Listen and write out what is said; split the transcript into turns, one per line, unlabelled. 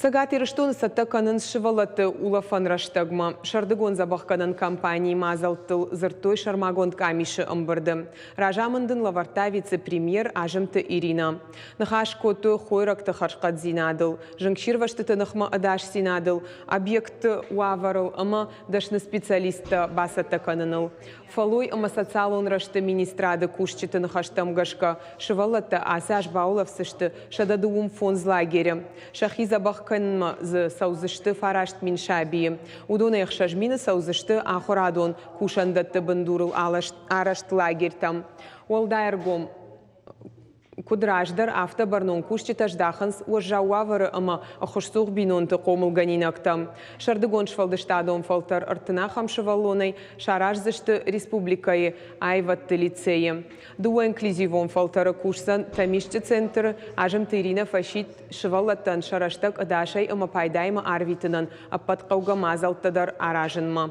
Цӕгат Ирыстоны цӕттӕ кӕнынц сывӕллӕтты улӕфӕн рӕстӕгмӕ. Сӕрдыгон дзӕбӕхгӕнӕн кампанийы мадзӕлттыл дзырдтой сӕрмагонд къамисы ӕмбырды. Разамынд ын лӕвӕрдта вице-премьер Азымты Иринӕ. Ныхас кодтой хойрӕгты хӕрзхъӕддзинадыл, зынгсирвӕзтыты ныхмӕ ӕдасдзинадыл, объектты уавӕрыл ӕмӕ дӕсны специалисттӕ бацӕттӕ кӕныныл. Фӕллой ӕмӕ социалон рӕзты министрады кусджыты ныхӕстӕм гӕсгӕ, сывӕллӕттӕ ацы аз баулӕфдзысты 125 лагеры. Сӕхи дзӕбӕх кӕнынмӕ дзы цӕудзысты 9000 сабийы. Уыдонӕй 6000 цӕудзысты ахуырадон кусӕндӕтты бындурыл арӕзт лагерьтӕм. Уӕлдай ӕргом куыд раздӕр, афтӕ бӕрнон кусджытӕ здахынц уӕззау уавӕры ӕмӕ ӕххуысцух бинонты хъомылгӕнинӕгтӕм. Сӕрдыгон сфӕлдыстадон фӕлтӕр 30 ахӕм сывӕллонӕй сараздзысты республикӕйы аивӕдты лицейы. Дыууӕ инклюзивон фӕлтӕры кусдзӕн Тӕмисчъы центры. Азымты Иринӕ фӕсидт сывӕллӕттӕн сӕ рӕстӕг ӕдасӕй ӕмӕ пайдаимӕ арвитынӕн ӕппӕт хъӕугӕ мадзӕлттӕ дӕр аразынмӕ.